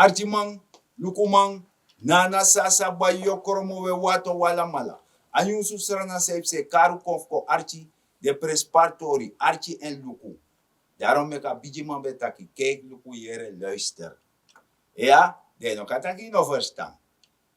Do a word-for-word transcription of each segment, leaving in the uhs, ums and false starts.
Arkiman, lukuman, nana sasa bai yokromo we wato walamala. A nyunsu srana san yu pse karu kon fu kon arki, den prenspari tori arki èn luku. Daron meki a bigiman ben taki, kijk, luku, yere, luister. Iya, den no kan taki yu no ferstan.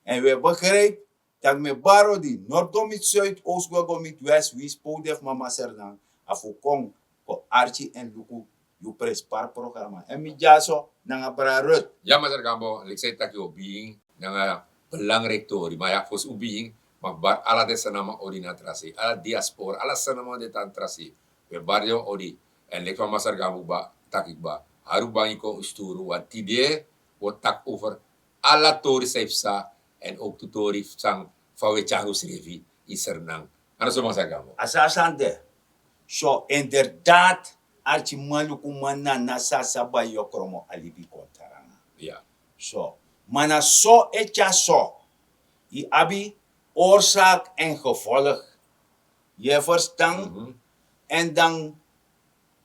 Èn wi e begrijp tak' mi e bari odi, nord go miti suid, oost go go miti west, winsi pe un de fu mama Sernan, a fu kon kon arki èn luku yu prenspari programa. Èn mi dyaso nanga brada Ruth. Ya, Masra Gambo, leki san yu taki, o bigin nanga belangrijk tori. Ma ya, fosi un bigin, ma bari ala den Sranaman odi na tra sei, ala diaspora, ala Sranaman di e tan tra sei. Wi e bari den odi. Èn leki fa Masra Gambo taki kba, hari un bangi kon, un sturu, want tide wi o taki over ala tori san e psa, èn ook tu tori san fa wi e tyari unsrefi ini Sranan. A no so, Masra Gambo? A so a sani de. So, inderdaad, arkiman, lukuman, nana sasa bai yokromo, a libi kon tranga. Ya. So, ma na so e tyari so. Yu abi oorzaak en gevolg. Yu e ferstan? Mhm. Èn dan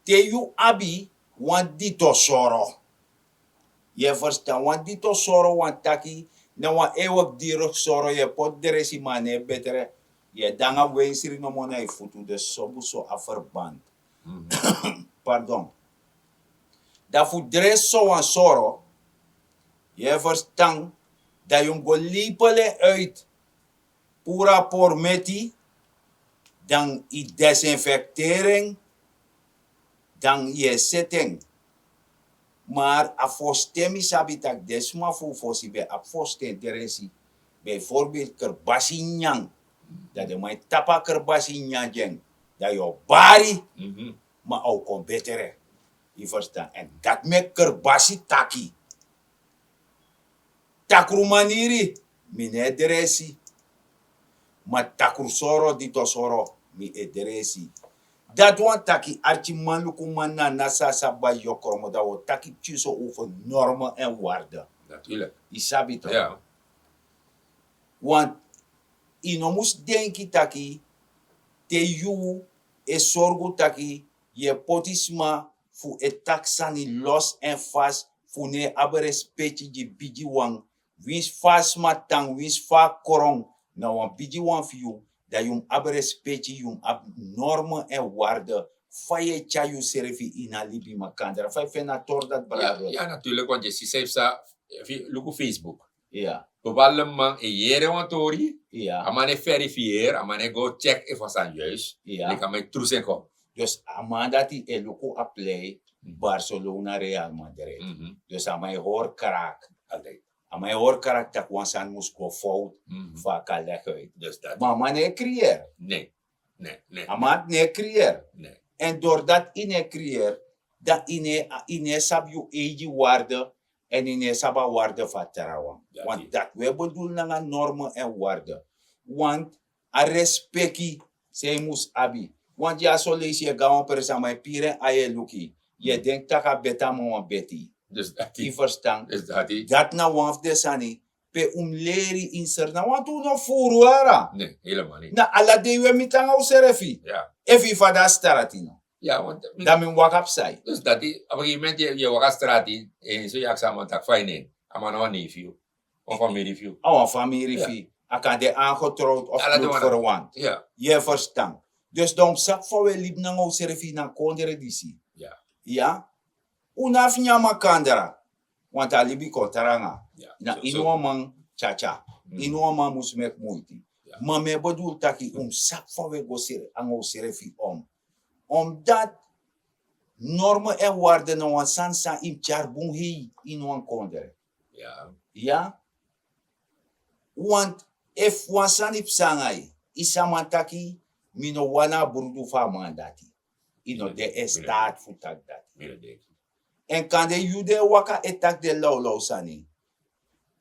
te yu abi wan dito soro. Yu e ferstan, wan dito soro wani taki na wan eeuwigdurige soro, yu e poti dresi ma a no e betre. Yu e de nanga wensri nomo na yu futu, dus so bun so a verband. Mhm. Pardon. Dan fu dresi sowan soro, yu e ferstan, dan yu mus go lepel en uit. Puru a pormeti, dan yu desinfecteri en, dan yu e seti en. Maar a fosten mi sabi tak' den sma fu un fosi ben abi fosten dresi. Bijvoorbeeld kerbasi nyanyan. Dan den man e tapu a kerbasi nyanyan gi en. Dan yu o bari, mhm, ma a o kon betre. Yu ferstan? Èn dati meki kerbasi taki, takru maniri mi no e dresi. Ma takru soro, dito soro, mi e dresi. Dati wani taki, arkiman, lukuman, nana sasa bai yokromo, dan wi o taki pikinso over normen en waarden. Natuurlijk. Yu sabi toch? Ja. Want yu no mus denki taki te yu e sorgu taki yu e poti sma fu e taki sani los en fas, fu no e abi respeki gi bigiwan. Winsi fa a sma tan, winsi fa a kron, na wan bigiwan fu yu, dan yu mus abi respeki, yu mus abi normen en waarden. Fa yu e tyari yusrefi ini a libi makandra, fa yu feni a tori dati, brada? Ya, ya, natuurlijk, want yu e si san yu psa, efu yu luku Facebook. Ya. Bepaalde man e yere wan tori. Ya. A man e verifier, a man e go check efu a sani juist. Ya. Leki a man e trusu en kon. Dus a man dati e luku a plei, mhm, Barcelona, Real Madrid. Mhm. Dus a man e hori krak. Altijd. A man e hori krak tak' wan sani mus go fout, mhm, fu a kan leg uit. Dus dati. Ma a man no e creëer. Nee. Nee, nee. A man no e creëer. Nee. Èn doordat yu no e creëer, dan yu no e, yu no e sabi yu eigi waarde, èn yu no e sabi a waarde fu a trawan. Dati. Want dati wi e bedoel nanga normen en waarden. Want a respeki san yu mus abi. Want yu a son leisi yu e go na wan presi, a man e piri en ain e luku yu. Yu e denki tak' a beti a man wani beti yu. Dus dati. Yu ferstan? Dus dati. Dati na wan fu den sani pe un mus leri ini Sranan, want un no furu wara. Nee, helemaal niet. Na ala dei wi e miti nanga unsrefi. Ja. Efu yu fadon na strati no. Ja, want dan mi mus waka psa. Dus dati, op een gegeven moment yu, yu e waka strati, èn so yu aksi a man taki fa yu nen. A man na wan neef fu yu. Wan famiri fu yu. A wan famiri fu yu. A kan de aangetrouwd of bloedverwant. Ja. Yu e ferstan? Dus dan un mus sabi fa wi e libi nanga unsrefi ini a kondre disi. Ja. Ya. Un no abi fu nyan makandra. Want a libi kon tranga. Ya, na so, ini so wan man tyatya. Mm. Ini wan man mus meki muiti. Ya. Ma mi e bedoel taki un mus sabi fa wi e go sre-, nanga unsrefi om. Omdat normen en waarden na wan sani san yu mus tyari bun hei ini wan kondre. Ya. Ya. Want efu wan sani psa nanga yu, yu sa man taki, mi no wani a brudu fu a man dati. Yu no de in staat fu taki dati. Mi no denki. Èn kande yu di e waka e taki den lawlaw sani,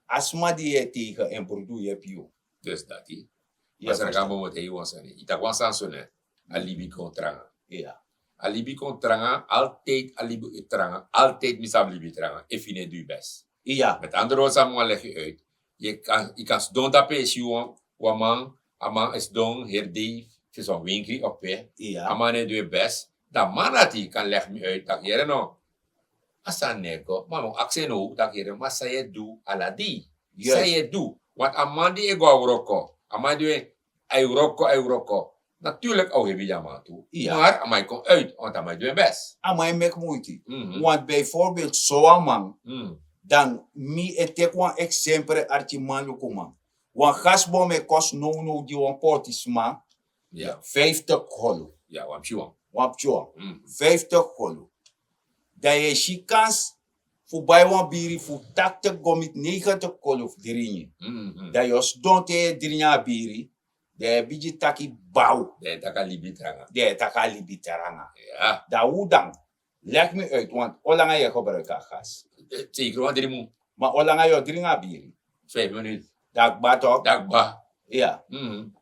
a sma di yu e tegen, en brudu yepi yu. Dus dati. Yu e ferstan? Masra Gambo, mi o taigi yu wan sani. Yu taki wan sani so, ne? A libi kon tranga. Ya. A libi kon tranga, altijd a libi e tranga, altijd mi sabi libi tranga, efu yu no e du yu best. Ya. Met andere woorden, san mi wani leg yu uit. Yu kan, yu kan sidon tapu en, yu si wan, wan man, a man e sidon heri dei, fu son winkri of pe. Ya. A man no e du en best. Dan a man dati kan leg mi uit, taki yere no. A sani no e go. Ma mi o aksi en now taki, ma san yu e du ala dei? San yu e du? Want a man di e go na wroko, a man di e, a e wroko, a e wroko. Natuurlik a o hebi gi a man tu. Mar a man e kon uit, want a man e du en best. A man e meki muiti. Want bijvoorbeeld so wan man, dan mi e teki wan eksempre, arkiman, lukuman. Wan gasbom e kosi nownow gi wan pôtisma vijftig golu. Wan pikin wan. Vijftig golu. Dan yu e si kans fu bai wan biri fu tachtig go miti negentig golu fu dringi. Dan yu o sidon te yu e dringi a biri, dan yu e bigin taki baw. Dan yu e taki a libi tranga. Dan yu e taki a libi tranga. Dan un dan, leg mi uit, want olanga yu e gebruik a gas? Zeker wan dri mun. Ma olanga yu o dringi a biri? Vijf minut. Dan kba tok. Dan kba. Ya.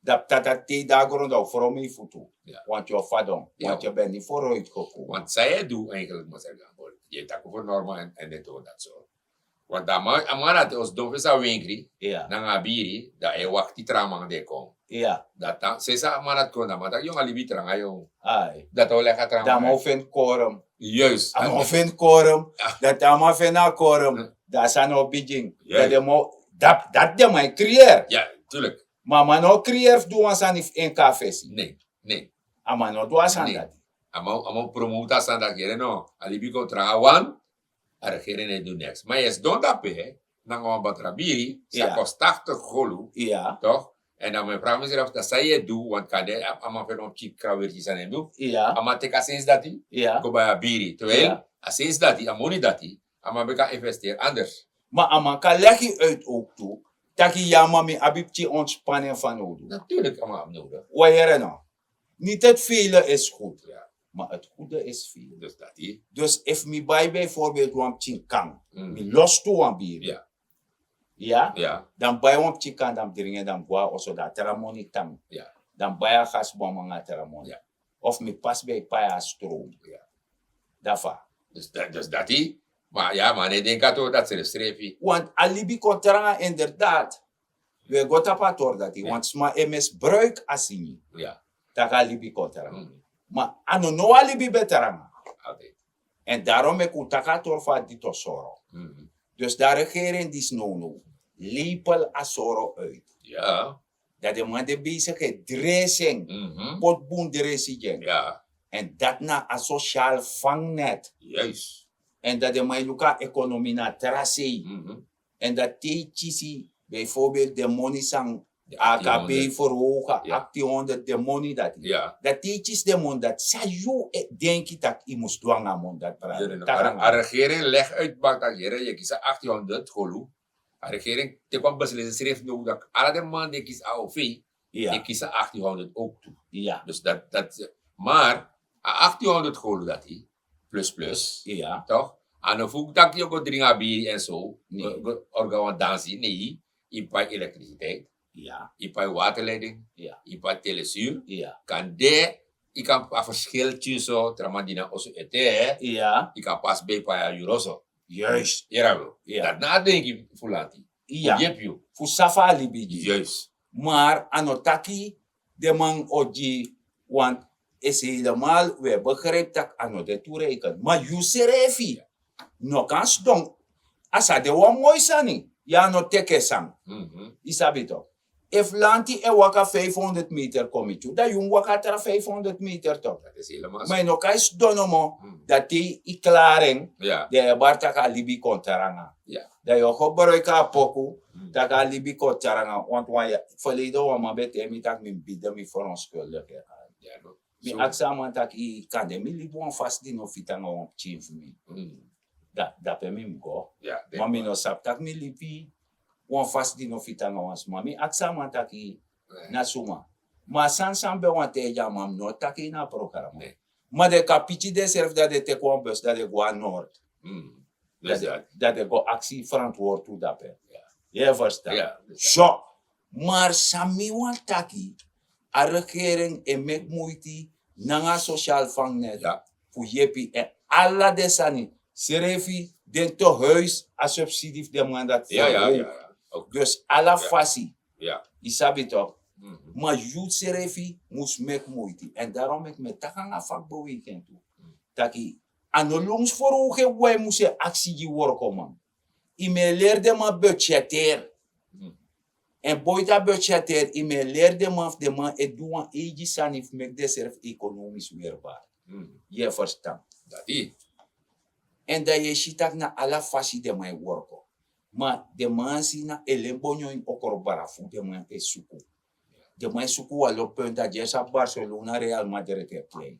Dan tata te yu de na gron dan un fromi yu futu. Want yu o fadon. Want yu ben ni foro yu toko. Want san yu e du eigenlijk, masra Gambol? Yu e taki over norma en, en den toon dati so. Want a man, a man dati o sidon fesi a wenkri nanga a biri, dan a e wakti tra man di e kon. Dati, sinsi a man dati kon, dan a man taki yu nanga libi tranga yu. Dati o leki a tra man. Dan a man o feni korum. Juist. A man o feni korum. Dati a man feni a korum. Dan a sani o bigin. Dan den man o, dati, dati den man e creëer. Ya, tuurlijk. Ma a man no creëer fu du wan sani fu en kon na fesi. Nee, nee. A man no du a sani dati. A man, a man promote a sani dati, yere no. A libi kon tranga wan, a regering no e du niks. Ma yu e sidon dape nanga wan batra biri san kosi tachtig golu. Toch? En dan mi e vraag misrefi, dan san yu e du, want kande a, a man feni wan pikin krawirki san en du. A man teki a sensi dati go bai a biri. Terwijl a sensi dati, a moni dati, a man ben kan investeri anders. Ma a man kan legi uit ook tu, taki ya, ma mi abi pikin ontspanning fanowdu. Natuurlijk, a man abi nodig. Wan yere no. Niet het vele is goed, maar het goede is veel. Dus dati. Dus efu mi bai bijvoorbeeld wan pikin kan, mi lostu wan biri. Ya. Dan mi bai wan pikin kan, dan mi dringi en, dan mi go na oso, dan a tra moni tan. Dan mi bai a gasbom nanga a tra moni. Of mi pasi ben e pai a stroom. Dafa. Dus da-, dus dati. Ma ya, ma no e denki a tori dati srefsrefi. Want a libi kon tranga inderdaad. Wi e go tapu a tori dati, want sma e misbruik a sini. Taki a libi kon tranga. Ma a no now a libi ben tranga. En daarom meki un taki a tori fu a dito soro. Dus dan regering disi nownow lepel a soro uit. Dan den man de bezig e dresi en, poti bun dresi gi en. En dati na a sociaal vangnet. En dan den man e luku a ekonomi na tra sei. En dan te yu kisi bijvoorbeeld den moni san a kan ben verhogen, achtienhonderd, den moni dati. Dan te yu kisi den moni dati, san yu e denki tak' yu mus du nanga a moni dati? Brada, a regering leg uit baka, yere, yu e kisi a achtienhonderd golu. A regering teki wan beslissing srefi now, dati ala den man di e kisi a o v, e kisi a achtienhonderd ook tu. Dus dati, dati, maar a achtienhonderd golu dati, plus plus, toch? A no fu taki yu o go dringi a biri en so, go, go orga wan dansi, nee. Yu pai elektriciteit, yu pai waterleiding, yu pai telesuur. Kande yu kan a verschil tyun so, tra man di na oso ete, yu kan pasi ben pai a yuru oso. Juist. Yere bro. Dati na a denki fu lanti. Fu yepi yu, fu safa a libi gi. Juist. Maar a no taki den man o gi, want is helemaal, wi e begrijp tak' a no de toereikend. Ma yu srefi no kan sidon. A sa de wan moi sani, yu a no teki san. Yu sabi toch. Efu lanti e waka vijfhonderd meter kon miti yu, dan yu mus waka tra vijfhonderd meter toch. Ma yu no kan sidon nomo, dan te yu klari en, dan yu e bari tak' a libi kon tranga. Dan yu o gebruik a poku tak' a libi kon tranga. Want wan ya, verleden wan man ben taigi mi tak' mi mus bieden mi verontschuldiging. Mi aksi a man taki, kande mi libi wan fasi di no fiti nanga wan pikin fu mi. Da, dape mi mus go. Ma mi no sabi tak' mi libi wan fasi di no fiti nanga wan sma. Mi aksi a man taki, na suma? Ma a sani san mi ben wani taigi a man, mi no taki ini a programa. Ma den kapiti densrefi, dan den teki wan bus, dan den go na Noord. Dan den, dan den go aksi verantwoord tu dape. Yu e ferstan? So, maar san mi wani taki, a regering e meki muiti nanga a sociaal vangnet fu yepi en ala den sani. Srefi den tehuis, a subsidie fu den man dati verhoog. Dus ala fasi. Yu sabi toch? Ma yu srefi mus meki muiti. En daarom meki mi e taki nanga vakbeweging tu, taki A no lons foro un gen wan e mus e aksi gi workoman. Yu mu e leri den man budgeteer. En boiti a budgeteer yu mu e leri den man fu den man e du wan eigi sani fu meki denserfi ekonomis werbar. Yu e ferstan? Èn dan yu e si tak' na ala fasi den man e worko. Ma den man si na elen bonyo ini okrobara fu den man e suku. Den man e suku wan lo punta gersa barcelona real madrid e plei.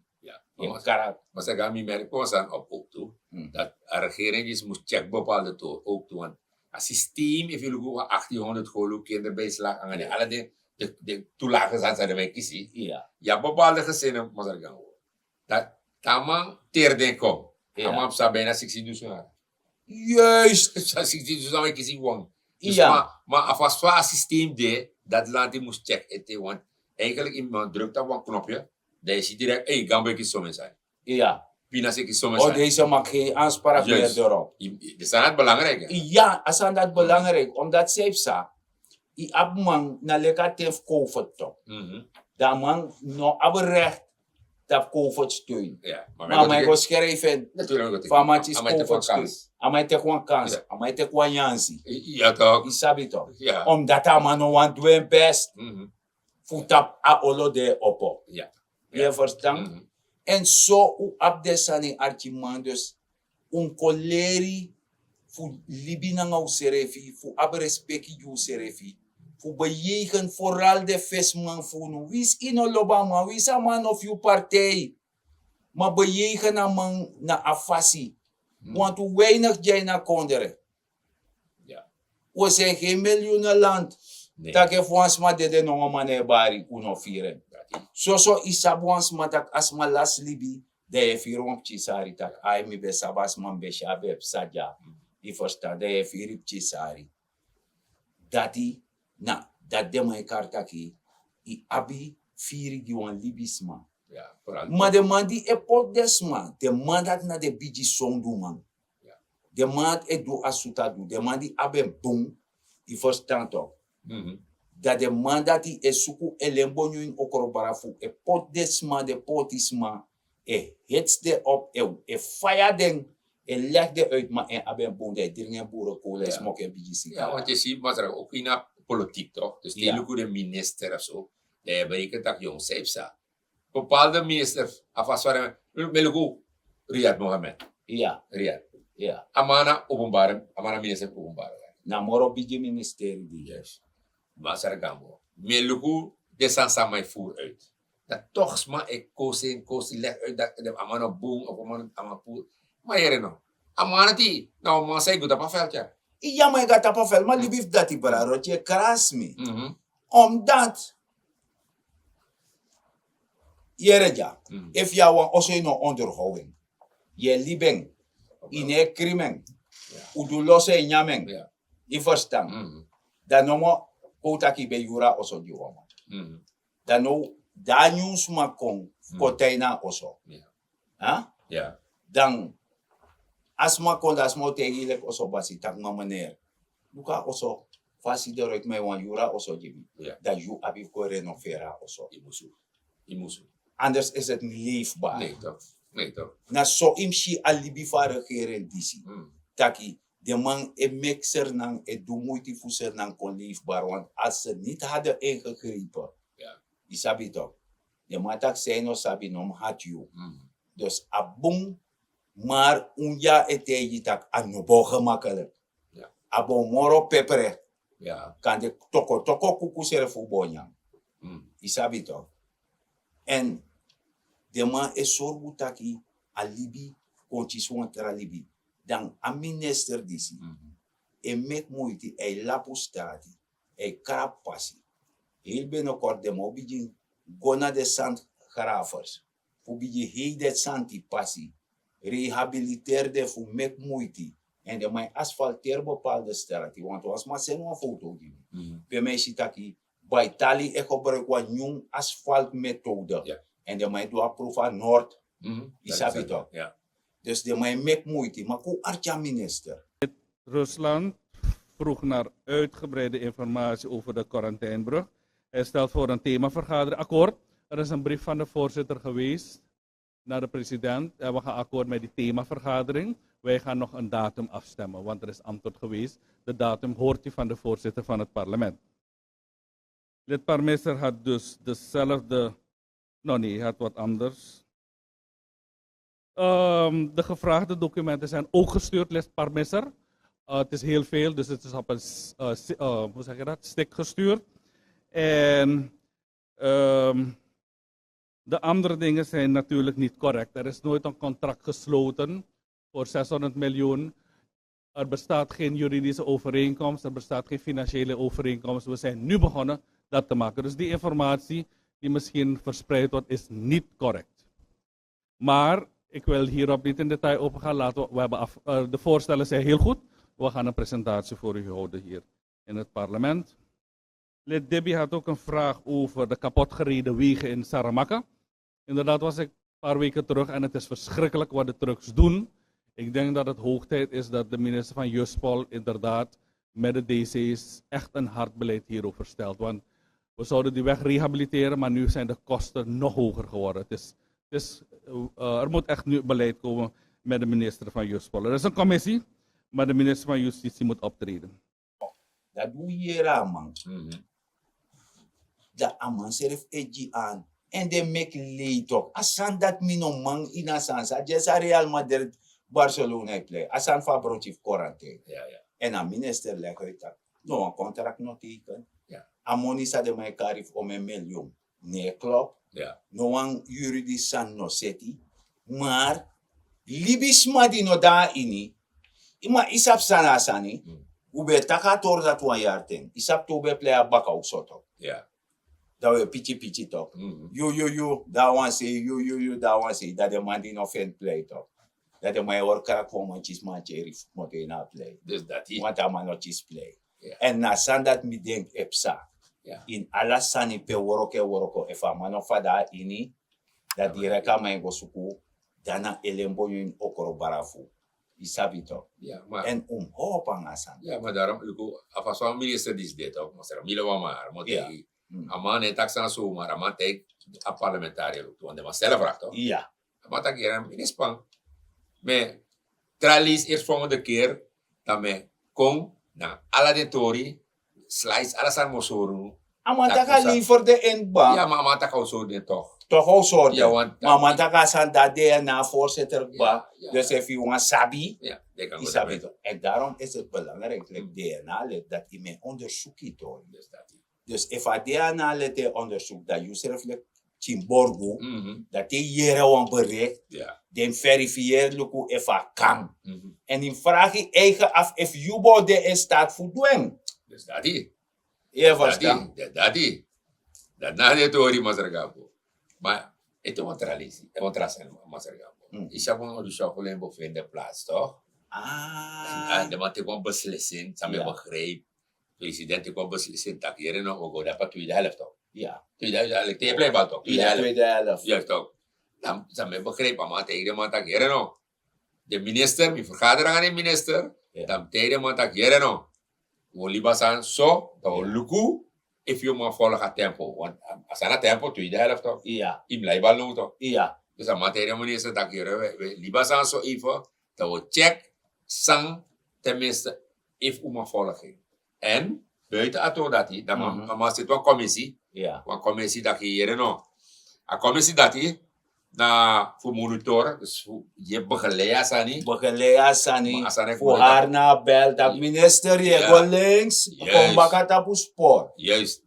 En karak. Masaka mi merk wan sani op ook tu dat a regering is mus check bepaalde toren ook tu want a systeem efu yu luku wan achttien honderd golu kinderbijslag anga den ala den de toelagen sani sani den man e kisi. Ya bepaalde gezinnen masaka. Dat taman terde kom. Ama psa bijna sixty dusun. Juist. Sixty dusun ama kisi wan. Dus ma ma a fast fa a systeem de dat lanti mus check ete want eigenlijk in man druk tapu wan knopje dan yu si direct ei gambo e kisi somen sani. Iya. Pina se kisi somen sani. Deze mag geen aanspraak meer erop. De sani dat belangrijk. Ya a sani dat belangrijk omdat zij psa yu abi man na leki a ten fu covid tok. Dan a man no abi recht tapu covid steun. Ma a man e go skrijfi en fu a man tisi covid steun. A man e teki wan kans a man e teki wan yansi. Yu sabi tok. Omdati a man no wani du en best fu tapu a olo de opo. Yu e ferstan? Èn so un abi den sani arkiman dus un kon leri fu libi nanga unsrefi fu abi respeki gi unsrefi fu beyeigen foral den fesiman fu unu winsi yu no lobi a man winsi a man no fu yu partij. Ma beyeigen a man na a fasi. Wantu weinig gi a ini a kondre. Un e sen gen milyunenland. Tak' efu wan sma dede nongo man no e bari un no firi en. Soso yu sabi wan sma tak' a sma lasi libi dan yu e firi wan pikin sari tak' ai mi ben sabi a sma mi ben si a ben e psa dya. Yu ferstan dan yu e firi pikin sari. Dati na dati den man e kari taki yu abi firi gi wan libisma. Ma den man di e poti den sma den man dati na den bigi sonduman. Den man dati e du a sutu a du den man di abi en bun. Yu ferstan tok? Dan den man dati e suku elen bonyo ini okrobara fu e poti den sma den poti sma e hits den op e faya den e legi den uitma en abi en bun dan e dringi en buru kowla e smoki en bigin sigara. Want yu si masra oki na politik tok dus te yu luku den minister of so dan yu e bereken tak' yu mus sei psa. Bepaalde minister a fasi fari mi luku riyad mohammed. Riyad a man na openbare a man na minister fu openbare. Na moro bigi ministeri di. Masra gambo mi e luku den sani san man e furu uit. Dan toch sma e kosi en kosi legi uit dati a man no bun of a man a man puru. Ma yere no a man na ti na wan man san e go tapu a veld ya. Iya man e go tapu a veld ma libi fu dati brado ti e krasi mi. Omdat yere dya efu yu a wan oso yu no onderhow en yu e libi en yu no e krimi en un du loso e nyami en. Yu ferstan? Dan nomo kon un taki yu ben yuru a oso gi wan man. Dan now dan a nyun sma kon fu kon tai na a oso. Dan a sma kon dan a sma o taigi yu leki oso basi taki man meneer luku a oso fa a si doro eti man yu wan yuru a oso gi mi. Dan yu abi fu kon renoveri a oso. Yu musu. Anders is eti mi leifbar. Na so yu mus si a libi fu a regering disi taki den man e meki sernan e du muiti fu sernan kon leifbar want a se niti hade ingegripen. Yu sabi tok? Den man taki san yu no sabi no mus hati yu. Dus a bun mar un dya e taigi tak' a no bo gemakelik. A bo moro pepre. Kan de toko toko kuku seri fu bo nyan. Yu sabi tok? Èn den man e sorgu taki a libi kon kisi wan tra libi. Dan a minister disi e meki muiti a e lapu strati a e krabu pasi. Heli ben no kori den man o bigin go na den sandgrafers fu bigin hei den santi pasi rehabiliteri den fu meki muiti. Èn den man e asfalteri bepalde strati wantu wan sma seni wan foto gi mi pe mi e si taki baitali e gebruiki wan nyun asfaltmetode. Èn den man e du a proef a nord. Yu sabi tok? Dus den man e meki muiti ma kon arki a minister. Rusland vroeg naar uitgebreide informatie over de quarantainebrug. Hij stelt voor een themavergadering akkoord. Er is een brief van de voorzitter geweest. naar de president en we gaan akkoord met die themavergadering. Wij gaan nog een datum afstemmen, want er is antwoord geweest. De datum hoort u van de voorzitter van het parlement. Lid Parmisser had dus dezelfde. No, nee, hij had wat anders. Ehm, de gevraagde documenten zijn ook gestuurd, lid Parmisser. Eh, het is heel veel, dus het is op een s- eh, si- eh, hoe zeg je dat? Stick gestuurd. En ehm, de andere dingen zijn natuurlijk niet correct. Er is nooit een contract gesloten voor zeshonderd miljoen. Er bestaat geen juridische overeenkomst, er bestaat geen financiële overeenkomst. We zijn nu begonnen dat te maken. Dus die informatie die misschien verspreid wordt, is niet correct. Maar ik wil hierop niet in detail overgaan. Laten we, we hebben af, eh, de voorstellen zijn heel goed. We gaan een presentatie voor u houden hier in het parlement. Lid Dibi had ook een vraag over de kapotgereden wegen in Saramaka. Inderdaad was ik een paar weken terug en het is verschrikkelijk wat de trucks doen. Ik denk dat het hoog tijd is dat de minister van Juspol inderdaad met de D C's echt een hard beleid hierover stelt. Want we zouden die weg rehabiliteren, maar nu zijn de kosten nog hoger geworden. Het is, het is, eh, er moet echt nu beleid komen met de minister van Juspol. Er is een commissie, maar de minister van Justitie moet optreden. Dati wi yere a man. Dan a man srefi e gi an. Èn den meki lei tok. A sani dati mi no man ini a sani san dyesi a Real Madrid, Barcelona e plei. A sani fu a broti fu korante. Èn a minister legi uit taki no wan kontrak no teken. A moni san den man e kari fu omen miliyun no e klop. No wan yuridisi sani no seti. Mar libisma di no de na ini, ma yu sabi san na a sani. Un ben e taki a tori dati wan yari ten. Yu sabi te un ben e plei a baka un soto. Dan un e piki piki tok. Yu yu yu, dan a wan sei yu yu yu, dan a wan sei. Dan den man di no feni plei tok. Dan den man e hori kraki fu wan man kisi man keri fu kmoto ini a plei. Wanta a man no kisi plei. Èn na a sani dati mi denki e psa. Ini ala sani pe wroko e wroko, efu a man no fada na ini, dan direk a man e go suku dan na elembo yu ini okro barafu. Yu sabi tok. Èn un mus hopu nanga a sani. Ya ma darom luku, a fasi wan minister disi de tok masra mi lobi a man. A man no e taki sani somar, a man taigi a parlementariër luku wan den man stel a vraag tok. A man taki yere, mi no e span. Me tra leisi eerst volgende keer, dan me kon na ala den tori, slice ala sani mi o sori unu. A man taki a lever den en kba. Ya ma a man taki a o sori den tok. Tok a o sori den. Ma a man taki a sani dati de na a voorzitter kba. Dus efu yu wani sabi, yu sabi. En daarom is het belangrijk leki DNA leti dati yu mu e ondersuku yu tori. Dus efu a DNA leti e ondersuku dati yu srefi leki pikin borgu, dati yu yere wan berik, den mus verifieri luku efu a kan. Èn yu mus vragi yu eigen afu efu yu bo de in staat fu du en. Dati. Yu e verstan? Dati. Dati na den tori masra gambo. Ma ete wan tra leisi, ete wan tra sani masra gambo. Yu sabi wan odushofu len bo feni den plats tok. Ah, den man teki wan beslisin san mi e begrijp. President teki wan beslisin taki yere no, wi o go dape a tweede helft tok. Tweede helft, te yu plei bal tok, tweede helft. Yes tok. Dan san mi e begrijp, a man taigi den man taki yere no. Den minister, mi vergadering nanga den minister. Dan mi taigi den man taki yere no, wi o libi a sani so, dan wi o luku efu yu man folg a tempo. Want a sani na tempo, tweede helft tok. Yu mus lai bal now tok. Dus a man taigi den minister taki yere, wi e libi a sani so even, dan wi o check san ten minste efu un man folg en. Èn buiten a tori dati dan man seti wan komisi. Wan komisi dati yere no. A komisi dati na fu monitor, dus fu yu e begeleid a sani. Begeleid a sani. Fu hari na a bel taki minister yu e go links, kon baka tapu spor. Juist.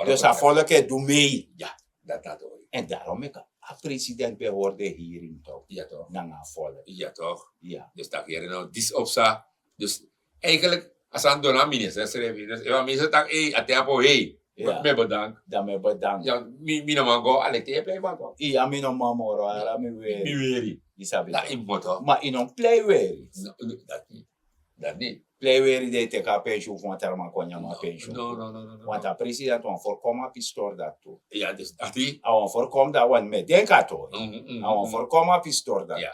Dus a folk e du mei. Dati na tori. Èn darom meki a president ben hori den hearing tok. Nanga a volk. Dus taki yere no, disi opsa. Dus eigenlijk a sani doro na minister srefi. Dus efu a minister taki ei, a ten apo hei, mi e bedank. Dan mi e bedank. Mi no man go, a leki te yu e plei bal tok. Iya, mi no man moro, ala mi weri. Mi weri. Yu sabi. Ma yu no mus plei weri. Dati. Plei weri den e teki a pensioen fu wan tra man kon nyan mi a pensioen. Want a president wani ferkomi a pistor dati tu. A wani ferkomi dati, want mi e denki a tori. A wani ferkomi a pistor dati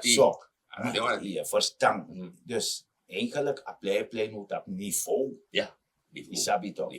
tu. So yu e ferstan. Dus eigenlik a plei e plei now tapu nivo. Yu sabi tok.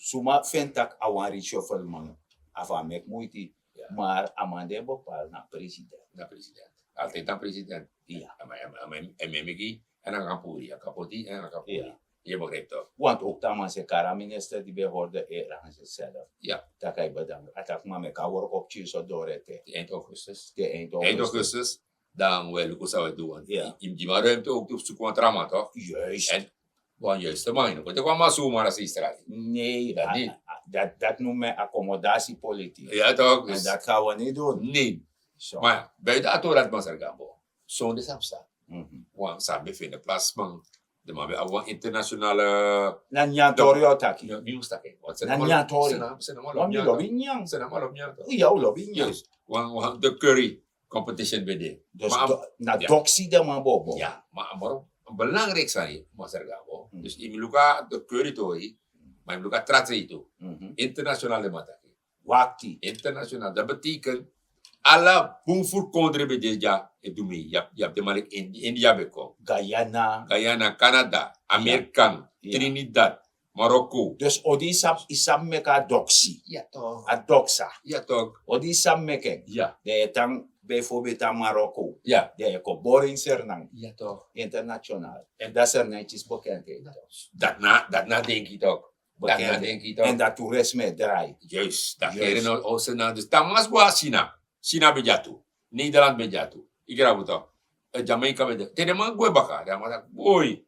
Suma feni tak' a wani rishofelman, a fu a meki muiti. Maar a man di e bepaal na president. Na president. Altijd na president. Iya. A man, a man, a man, a man meki, en a kan puri, a kan poti, en a kan puri. Iya. Yu begrijp toch? Want ook dan man se kara minister di ben horde e ranse zelf. Ja. Tak' a e bedank. A tak' man meki a work op tien so dore te. Eind augustus. Te eind augustus. Eind augustus, dan we luku san we du, want yu mus gi man ruimte ook te suku wan tra man toch? Juist. En wan juiste man, yu no kon teki wan man zomaar als Israël. Nee, dat niet. Dat, dat noem men accommodatiepolitiek. Ja toch? En dat gaan we niet doen. Nee. Maar buiten a tori dati, Masra Gambo, sonde san psa. Wan san ben fende plasman. De man ben abi wan internationale. Na nyantori o taki. Mi mus taki. Na nyantori. Wan mi lobi nyan. Sen na man lobi nyan. Ya, u lobi nyan. Wan, wan de curry competition ben de. Dus na doksi de man bobo. Ya, maar a moro belangrijk sani, Masra Gambo. Dus yu mus luku a de curry tori, maar yu mus luku a tra sei tu. International de man taki. Wakti. International. Dat betekent, ala bun furu kondre ben de dya e du mee. Yu abi, yu abi den man leki Indi-, India ben kon. Guyana. Guyana, Canada, Amerikan, Trinidad, Marokko. Dus odi yu sabi, yu sabi meki a doksi. Ya toch. A doksa. Ya toch. Odi yu sabi meki en. Ya. Dan yu e tan bijvoorbeeld na Marokko. Ya. Dan yu e kon bori ini Sranan. Ya toch. International. En dan Sranan e kisi bekendheid. Dat na, dat na denki toch. Bekend. En dat toerisme draait. Juist, dat heri no o Sranan. Dus dan man go na China. China ben dya tu. Nederland ben dya tu. Yu grabu toch. Eh, Jamaica ben dya. Te den man gwe baka, dan man taki, boy,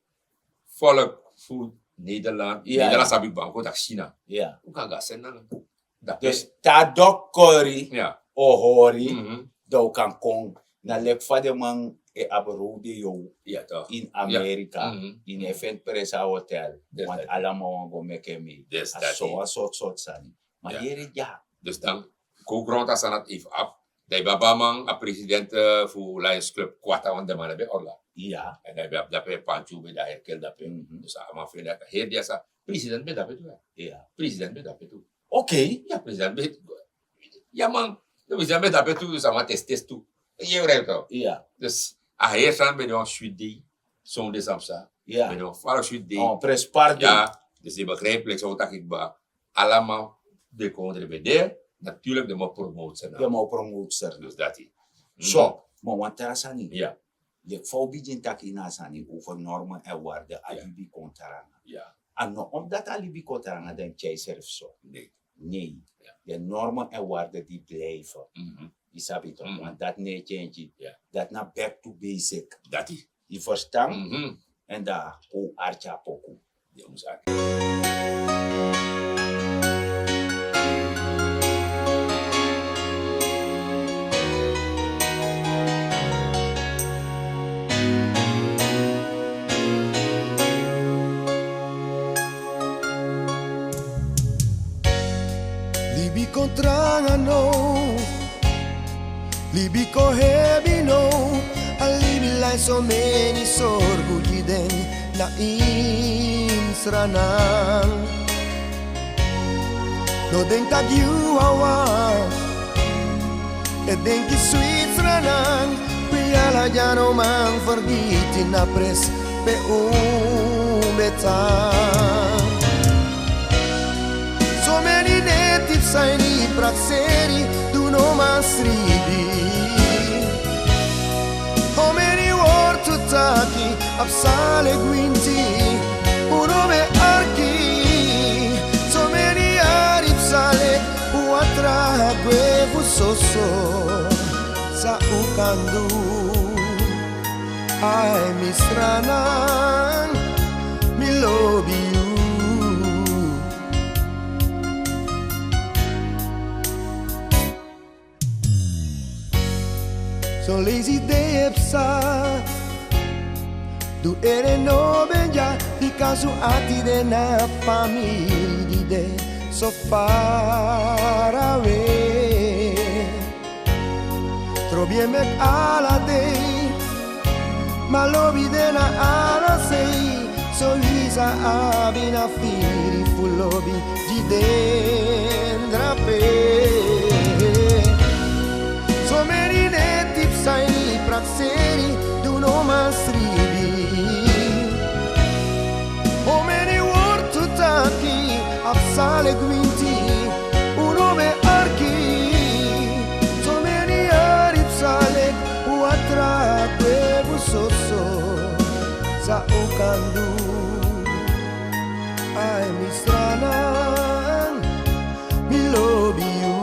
volk fu Nederland. Nederland sabi baka, kon taki China. Un kan go na Sranan. Dus te a doki kori, o hori, dan un kan kon. Na leki fa den man e abi rodeo ini Amerika, yu no e feni presi a hotel, want ala man wani go meki en mee. A so wan sortu sortu sani. Ma yere dya. Dus dan go grond a sani dati efu afu. Dan yu ben abi a man, a president, eh, fu Lions Club, Kwata, want den man ben orla. Ya. En dan yu ben abi dape Pantyu, ben de a Herkel dape. Dus a man fende dati a heri dya san president ben dape tu. Ya. President ben dape tu. Oké. Ya, president ben. Ya man, president ben dape tu, dus a man test test tu. Yu e begrijp toch? Ya. Dus a heri sani ben de wan switi dei, sonde san psa. Ya. Ben de wan fara switi dei. Oh, prespari dei. Ya, dus yu begrijp, leki san un taki kba. Ala man, den kondre ben de, natuurlijk den man promote Sranan. Den man promote Sranan. Dus dati. So, ma wan tra sani. Ya. Leki fa un bigin taki na a sani over normen en waarden, a libi kon tranga. Ya. A no omdat a libi kon tranga dan yu tyari srefi so. Nee. Nee. Ya. De normen en waarden die blijven. Yu sabi toch, want dati no e change. Ya. Dati na back to basic. Dati. Yu verstan? En dan kon un arki a poku. Libi kon tranga now. Libi kon hebi now. A libi lai someni sorgu gi den na ini Sranan. No denki taki yu wawan e denki switi Sranan. Wi ala dya, no man fergiti na presi pe un ben tan. Someni neti psa ini prakseri, di un no man sribi. How many words un taki, a psa leki winti, un no ben arki. Someni yari psa leki watra gwe fu soso. San un kan du? Ai mi Sranan, mi lobi yu. Son leisi dei e psa, di un ede no ben dya, bika son ati de na famiri di de so farawe. Trobi e meki ala dei, ma lobi de na ala sei. So wi sa abi na firi fu lobi gi den drape. Someni neti psa ini prakseri, di un no man sribi. How many words un taki, a psa leki winti, un no ben arki. Ai, mi Sranan, mi lobi yu.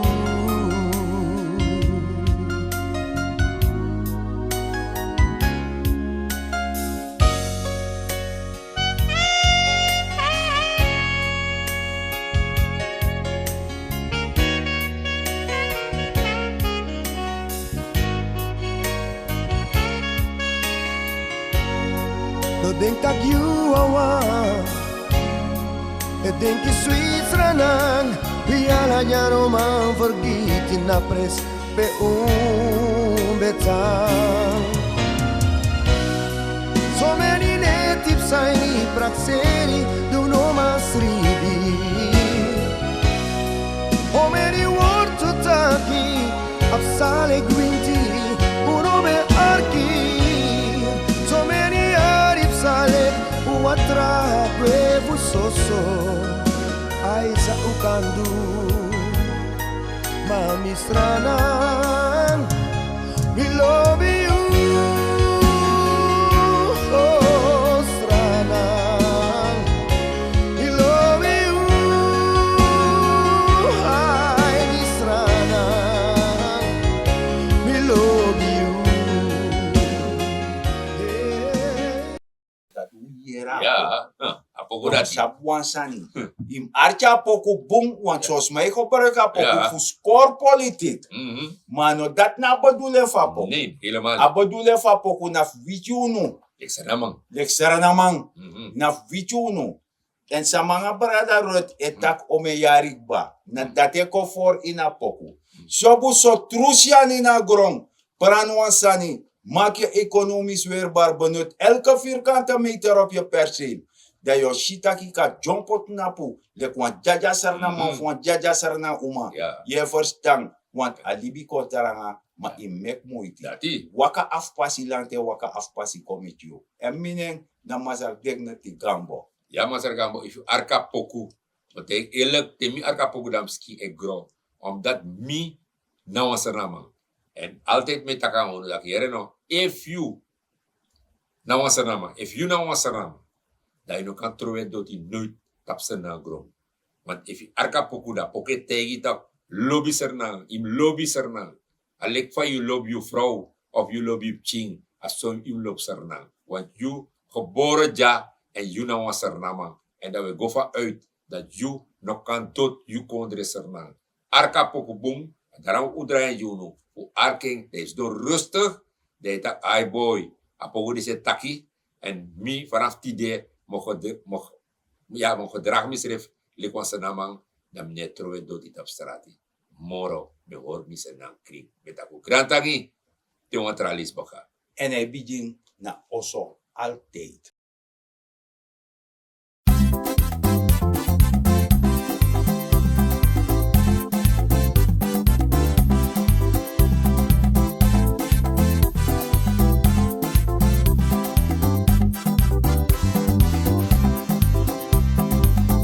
No denki tak' yu wawan e denki switi Sranan. Wi ala nyan no man fergiti na pres pe un ben tan. So meni neti psa ini prakseri, di un no man sribi. Omeni wortu taki a psa leki winti, un no ben arki. So meni yari psa leki un watra gwe fu soso. Ai, san un kan du? Ma mi Sranan, mi lobi yu. Oh, Sranan, mi lobi yu. Ai, mi Sranan, mi lobi yu. Hey. Dati un yere. Ya, a poku dati. Sabi wan sani. Yu mus arki a poku bun, want son sma e gebruiki a poku fu skori politik. Ma a no dati na a bedoeling fu a poku. Nee, helemaal niet. A bedoeling fu a poku na fu witi unu. Leki Sranan man. Leki Sranan man. Na fu witi unu. Èn san manga brada Ruth e taki omeni yari kba, na dati e kon foro ini a poku. Sobu so, tru syan ini a gron. Pran wan sani, maak je economisch weerbaar, benut elke vierkante meter op je perceel. Dan yu o si tak' yu kan dyompo tnapu leki wan dyadya Sranan man fu wan dyadya Sranan uma. Yu e ferstan, want a libi kon tranga, ma yu meki muiti. Waka afpasi lanti, waka afpasi kon miti yu. Èn mi nen na Masra Dignity Gambo. Ya, Masra Gambo, efu yu arki a poku, want te yu eerlijk, te mi arki a poku dan mi skin e gron. Omdat mi na wan Sranan man. Èn altijd mi e taki nanga unu taki, yere no, efu yu na wan Sranan man, efu yu na wan Sranan man, dan yu no kan trowe doti nooit tapu Sranan gron. Want efu yu arki a poku, dan a poku e taigi yu taki lobi Sranan, yu mus lobi Sranan. A leki fa yu lobi yu frow of yu lobi yu pikin, a so yu mus lobi Sranan. Want yu gebore dya èn yu na wan Sranan man. Èn dan wi e go vanuit dat yu no kan doti yu kondre Sranan. Arki a poku bun, a dra un drai en gi unu, un arki en, dan yu sidon rustig, dan yu taki, ai boi, a poku disi e taki, èn mi vanaf tide mi o gedra-, mi o ge-, ya, mi o gedragi misrefi leki wan Sranan man, dan mi no e trowe doti tapu strati. Moro mi e hori mi Sranan krin, mi e taki un grantangi, te wan tra leisi baka. Èn a e bigin na oso altijd.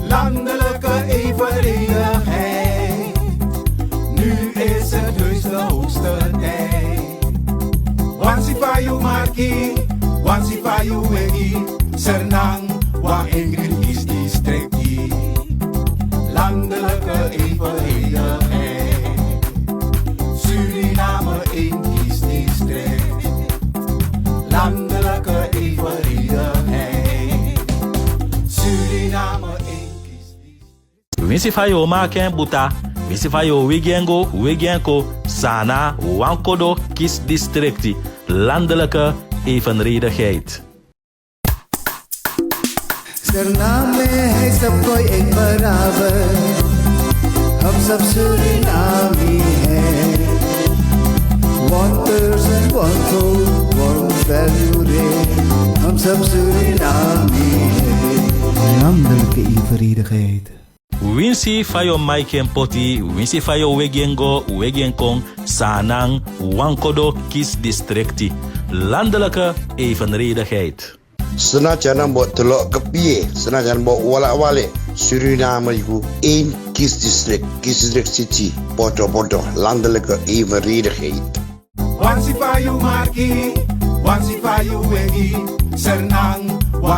Landelijke evenredigheid. Nu is het dus de hoogste tijd. Wansi fa yu marki, wansi fa yu wegi, Sranan, wan enkel kiesdistricti. Landelijke evenredigheid. Suriname, één kiesdistrict. Landelijke evenredigheid. Suriname, één kiesdistrict. Winsi fa yu o maki en buta, winsi fa yu o wegi en go, wegi en kon, Sranan wan kodo kiesdistricti. Landelijke evenredigheid. Sername hai sab koi ek barabar. Hum sab Suriname hai. One person, one vote, one value re. Hum sab Suriname hai. Landelijke evenredigheid. Winsi fa yu o maki en poti, winsi fa yu o wegi en go, wegi en kon, Sranan wan kodo kiesdistricti. Landelijke evenredigheid. Sna tyanan bo tlo kpie, sna tyanan bo wala wale. Suriname yu één kiesdistrict, kiesdistrict city, poto poto, landelijke evenredigheid. Wansi fa yu marki, wansi fa yu wegi, Sernang, wa